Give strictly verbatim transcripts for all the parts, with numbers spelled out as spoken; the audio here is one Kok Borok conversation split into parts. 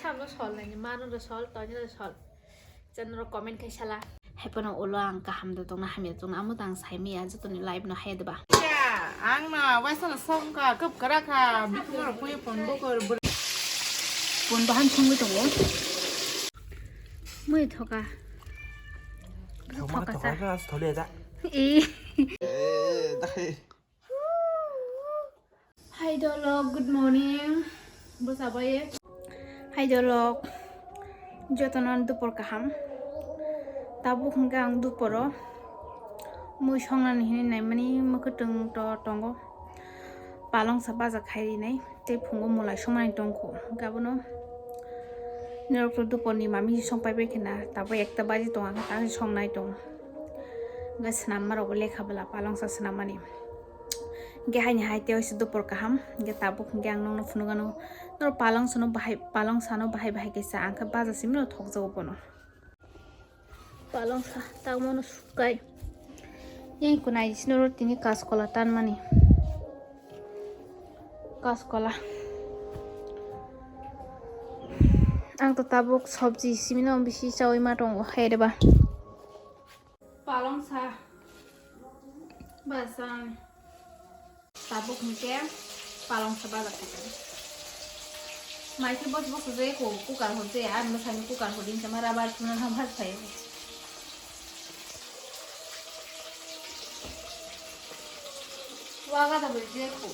Ano sol nai, mano do sol, tonya do sol. Channel comment khai sala. Hai pono ulo ang kaham do tongna, hamya tongna, amo tang sai maya, jotoni live no hai deba. Ang na waisa na song ka, kap kara ka, bikumar puyo pon bo kor. Pon bahan songwi tongo. Mui thoka. Thoka sa. Thoka sa, thole da. Eh. Eh, dai. Hai dolok, good morning. Bwsa bai. Hai dolok. Jotono dupor kaham. Tabuk hwnkhe ang duporo mui songnani hinwi naimani mwkhwtwng to tongo. Palong sa baja khai rinai tei phungo mulai songmani tongkho. Hwnkhe abono norok to duporni mami song pai bai khena tabuk ekta baji tongo, ang ta songnai tongo. Hwnkhe swnammarokbo lekha bwla palong sa swnammani. Hwnkhe haini hai tei waisa dupor kaham. Hwnkhe tabuk hwnkhe ang nokno phunukgano. Norok palong sano bahai, palong sano bahai bahai kaisa ang khe baja simino thokjago bono. Palong sa tangmano sukai. Yang kunai sino tini kaskola tanmani. Kaskola. Ang to tabuk sobji simino bisi chawi ma tongo hai reba. Palong sa. Basan. Tabuk hwnkhe palong sa baja khaikha. Mai khe bos bos je ko cooker ho je, ar mwsani cooker ho din sama rabar tuna na bhaj phai. Waga da bol je ko.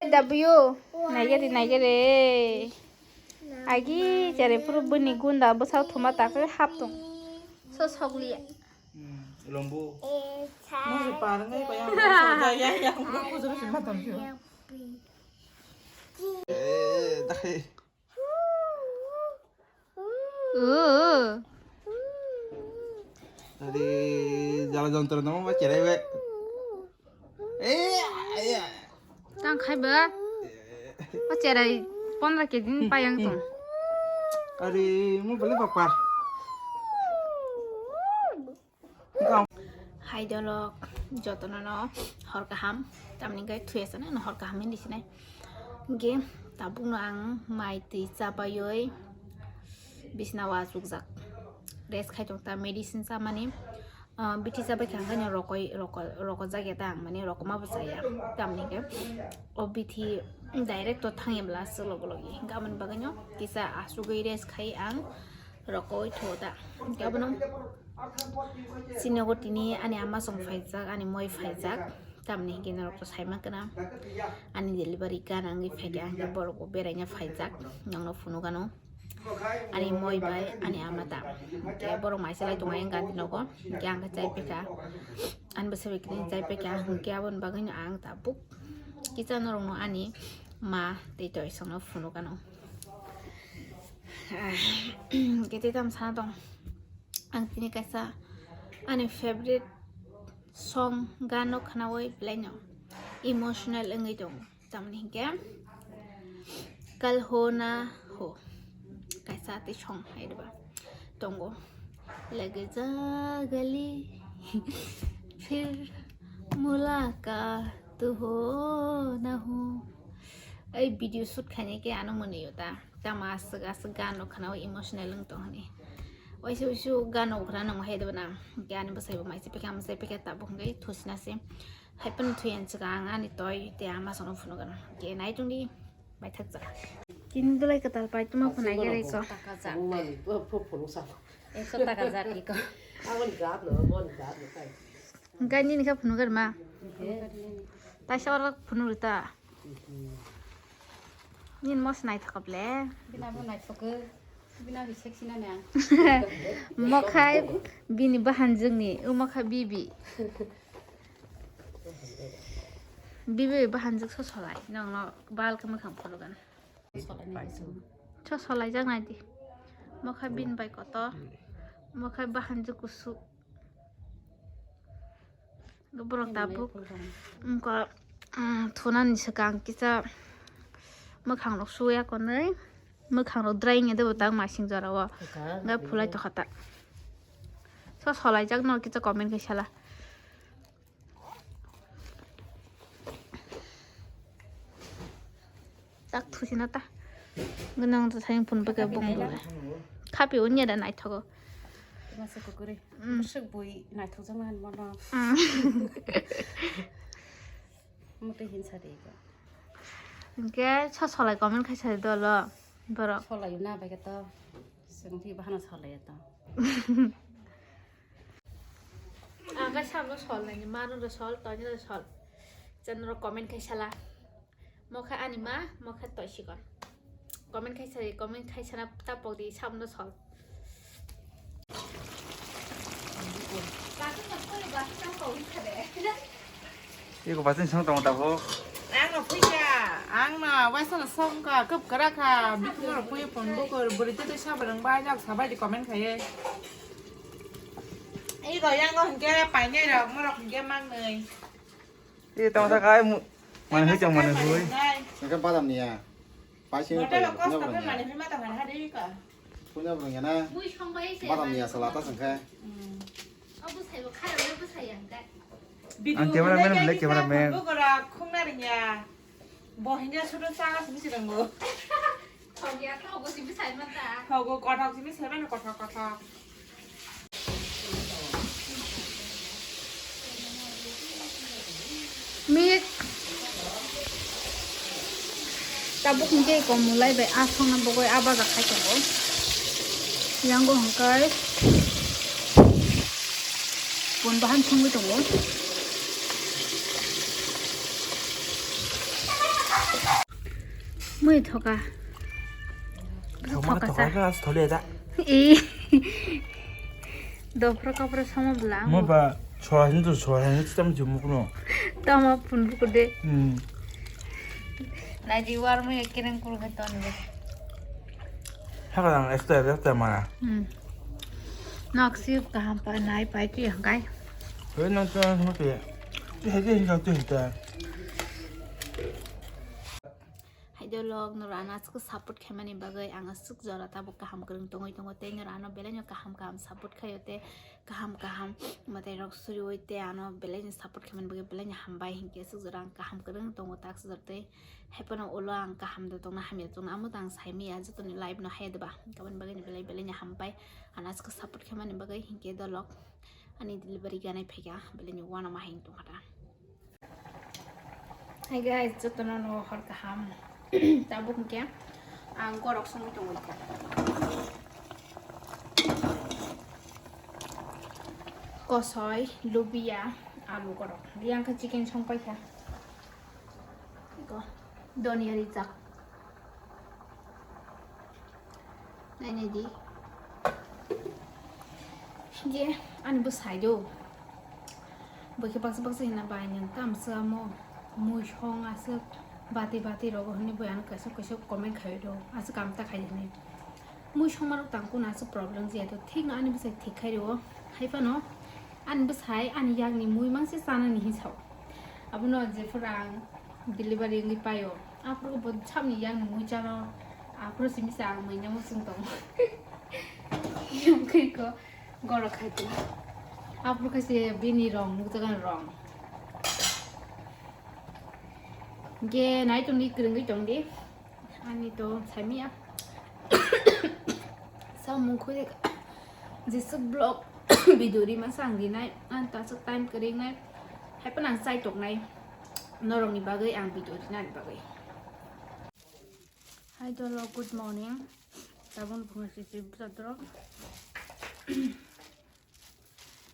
W. Naigere, naigere. Agi, jare puro bini gunda bwsao thuma takhe hap tong. So sokliya. Hmm, lombu. Mo se par ngai pa yang, ya, ya, ya, mo ko jero se matam sio. Eh, dai. Uh. Tadi jala jontor nama ma cerai be. Eh, iya. Tang khai ba? O cherai pondro kg ni payang tong. Are, mo bole bakpar. Hai dolok, jotono no hor kaham. Tamni gai thuya sana no hor kaham hindi sinai. Ge tabuk no ang mai twi chabayoi bisna wa chukjak. Rest khai tong ta medicine chamani. Ah, bithi chabai kha hwnkhe no rokoi, roko-, rokojak ya ta ang, mane rokoma bo chaya. Tamni hwnkhe o bithi direct o thang ya bwla aswk logo logi. Hwnkhe aboni bagwi no kisa asugwi rest khai ang rokoi tho ta. Hwnkhe abono chini nogo tini ani ama song phaijak, ani moi phaijak. Tamni hwnkhe norok to sai mankha na ani delivery gana wngwi phaikha, hwnkhe borok bo beraina phaijak, nokno phunuk ano. Ani moi bai ani ama ta. Hwnkhe borok mai se lai tongo ayang gandi nogo. Hwnkhe ang khe chai phaikha. Ani bwsai bai khe chai phaikha. Hwnkhe aboni bagwi no ang tabuk kisa norok no ani ma tei toisong no phunuk ano. Hwnkhe tei tamo sana tong. Ang tini kaisa ani favorite song gano khnaui belai no emotional wngwi tongo. Tamni hwnkhe Kal Ho Na Ho kaisa tei song hai rwba tongo. Lage ja gali phir mulaqat ho na ho. Ei video shoot khainai khe ano mwnwi o ta. Tamo aswk aswk gan rok khwnao emotional wng tong hwnwi. Waisa waisa gan rok khwna nang hai debana. Hwnkhe ani bwsai bo mai se pekha, mwsai pekha tabuk hwnkhe thusina se. Hai phano thwi ani swkang ang ani toi tei ama songno phunukgwno. Hwnkhe nai tongdi, mai thakjak. Tini dulai kwtal pai tongma phunai khe raiso. Taka jak. Ekso taka jak iko. Hwnkhe nini khe phunukgwrma. Taisa oro phunuk rita. Nini mos naithok le. Bina bo naithok. Bina bi sexy na ne ang. Mokhai bini bahanjwkni, o mokhai bibi. Bibi bahanjwk so solai, nongno bal khe mwkhang phunukgwna. So solai jak nai di. Mokhai bini bai kotor. Mokhai bahanjwk kusu. Borok tabuk wngkha, mm, thunani swkang kisa mwkhang rok suya konwi, mwkhang rok dry wngya de bo tak masing jora o. Hwnkha, hwnkhe phulai tongkha ta. So solai jak no kisa comment khai sala. Tak thusina ta. Gwnang to sayang phone pake bung bole. Khapi unya da naithogo. Masa kukuri. Mm. Bwswk bui naithokjakma hinmano. Mm. Mutwi hinsa de ego. Hwnkhe sa solai comment khaisa dolo borok. Solai na bai khe to. Swngthi bahano solai to. Ang khe samno sol naini, mano ro sol, toini ro sol. Channel ro comment khai sala. Mokha ani ma, mokha toisikon. Comment khai sari, comment khai sana tapok di samno sol. Iko basin sang tong ta ho. Ang no phuika, ang no waisa no song ka, kup kara ka, bikung ro phui pon bukur, buri te te sabarang bai jak sabai di comment khai. Iko yang no hingke paine ro, mo ro hingke mang nei. Ih, tamo sa kai mu-, mana hui chang mana hui. Sengke badam niya. Paising. Punya burung ya na. Badam niya salata sengke. Ang cameraman belai cameraman. Bo hingke sudu changa simi sirango. Thogo kothok simi saiman kothok kothok. Mik. Tabuk hingke komulai bai asongna bogoi abaga khai tongo. Yango hingke pun bahan songwi tongo. Mui thoka. Thoka thoka ka thole da. Eh. Dopra kapra sama bla. Mo ba chwa hin tu chwa hin tu tam ju mukno. Tama pun buku de. Hmm. Naji war mui kereng kuru khe ton de. Haka dang extra extra mana. Hmm. Nok sip kaham pa nai pai tu yang kai. Hoi nang tu mo tu ya. Tu hege hin tu hin ta. Hai dolok, norok ano aswk support khaimani bagwi ang aswk jora tabuk kaham kwrwng tongwi tongo, tei norok ano belai no kaham kaham support khaio, tei kaham kaham mwtai rok suriui tei ano belai no support khaimani bagwi belai no hambai, hinkhe aswk jora ang kaham kwrwng tongo, ta aswk jora tei hai phano ulo ang kaham da tongna hamya da tongna, amo tang saimaya jotoni live no haya deba, aboni bagwi no belai belai no hambai, ano aswk support khaimani bagwi, hinkhe dolok ani delivery ganai phaikha, belai no uanama hai tongkha da. Hi guys, jotono no hor kaham. Tabuk hingke ang gorok songwi tongwi kha. Kosoi, lubia, alu gorok. Yang khe chicken song pai kha. Iko, donia rijak. Nainai di. Je, ani bwsai do. Bwkhe baksa baksa hina bai nang tam swamo. Mui song aswk bati bati rogo hwnwi boi ano kaisa kaisa comment khai do. Aswk kam ta khai hwnwi. Mui songma rok tang kuno aswk problem je to. Thik no ani bwsai thik khai rio. Hai phano ani bwsai ani yakni mui mangse chanani hin sao. Abono jephuru ang delivery wngwi paio. Aphuru bo samni yakni mui chano. Aphuru simi sa ang mui namo sung tong. Yongkhe ko gorok khai tong. Aphuru khe se bini rong nukjagan rong. Ge nai tong di, kwrwngwi tong di. Ani to saimia. Samung khuri jesuk vlog video rima sang rinai. Ang tasuk time kwrwingnai. Hai phano ang chai toknai. Norokni bagwi ang video rinani bagwi. Hai dolo, good morning. Tabun phunga sisi bwsa dorok.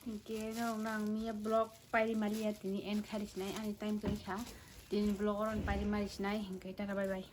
Hinkhe norokno ang miya vlog pairi maliya tini end khai sinai ani time twi kha. Tini vlog oro pairi mari sinai hinkhe tata bye bye.